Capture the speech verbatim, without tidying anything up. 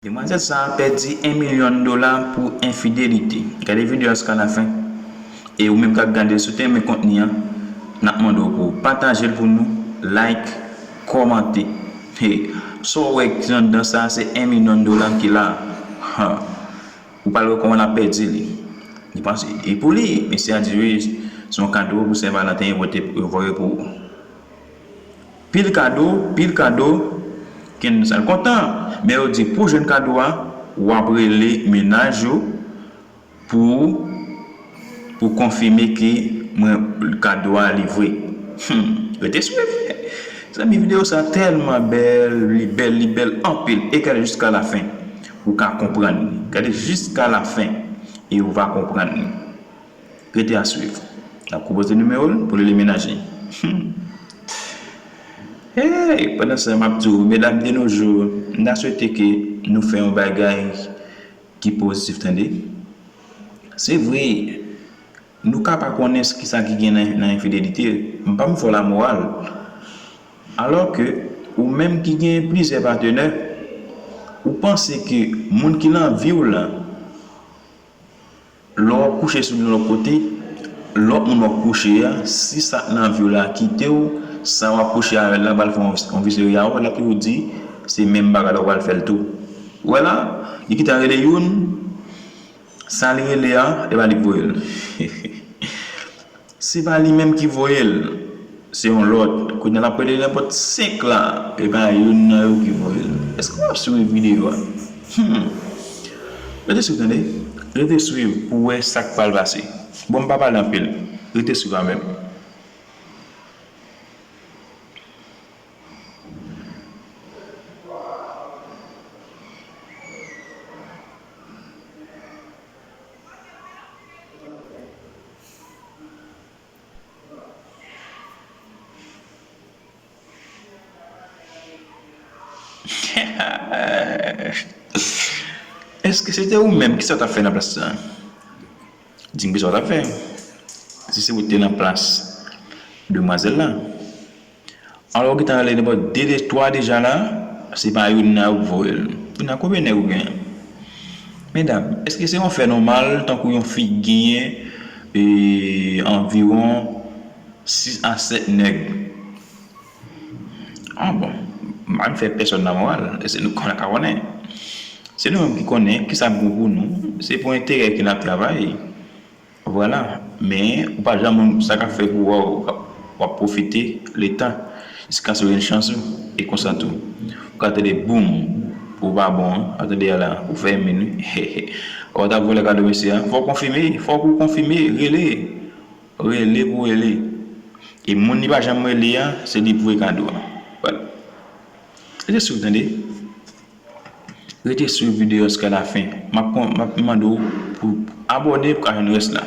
Demwazèl sa a pèdi en milyon dola pou enfidelite. Gade videyo a jiska lafen. E ou menm k ap gade, si w te renmen kontni an, n ap mande w pou w pataje l pou nou, like, kòmante. Hey, sa w wè ki anndan sa a, se en milyon dola ki la. Ha. Ou pral wè kòman l ap pèdi li. Li panse e pou li, mesye a di wi, se yon kado pou Sen Valanten yo pote, yo voye pou ou. Pil kado, pil kado, Kendall kontan, men yo di pou w jwenn kado a, w ap rele mennaj ou pou, pou konfime ke mwen kado a livre. Hmm, rete swiv. Zanmi, videyo sa tèlman bèl, li bèl, li bèl anpil. E gade jiska lafen, ou ka konprann li. Gade jiska lafen, e ou va konprann li. Rete a swiv. N ap konpoze nimewo l pou li demenaje. Hmm. Hey, pandan sa, m ap di w, medam de nos jours, m ta swete ke nou fè yon bagay ki pozitif, tande. Se vre, nou ka pa konnen kisa ki gen nan, nan enfidelite, m pa m fè w lamoral. Alò ke, ou menm ki gen plizyè patenè, ou panse ke moun ki nan vi w lan, lè w ap kouche sou li yon lòt kote, lòt moun w ap kouche a, si sa k nan vi w la kite w, sa w ap kouche avè l la pral fè yon, yon viseri a ou, l ap toujou di, se menm bagay la ou pral fè l tou. Ou wè la, li gentan rele youn, sa li rele a, e pa li k voye l. Se pa li menm ki voye l, se yon lòt. Kounye a l ap rele nenpòt senk la, e pa youn nan yo ki voye l. Èske w ap swiv videyo a? Hmm. Rete swiv, tande. Rete swiv pou w wè sa k pral pase. Bon, m pa pale anpil. Rete swiv avè m. Èske se te ou menm, kisa w t ap fè nan plas sa? Di m kisa w t ap fè. Si se ou te nan plas demwazèl la. Alò, ou gentan rele nenpòt de, de, twa deja la, se pa youn nan yo k voye l. Youn nan konbyen nèg ou genyen? Medam, èske se yon fè nòmal tankou yon fi genyen, e, anviwon sis a sèt nèg? Ah bon, m pa vin fè pèsòn lamoral, e se nou k konnen ka konnen. Se nou menm ki konnen kisa k bon pou nou, se pou enterè ke n ap travay. Vwala, men ou pa janm konn sa k ap fè pou w, w ap, w ap pwofite letan jiskaske w jwenn chans ou, e konsa tou. Ou ka tande boum, ou pa bon an, ou tande a la, ou fè men wi. Ou t ap vòlè kado mesye a, fòk ou konfime, fòk ou konfime, rele, rele pou rele. E moun li pa janm rele a, se li k voye kado a. Vwala. Rete swiv, tande. Rete swiv videyo a jiska lafen. M ap kon-, m ap mande w pou abòne pou w ka jwenn rès la.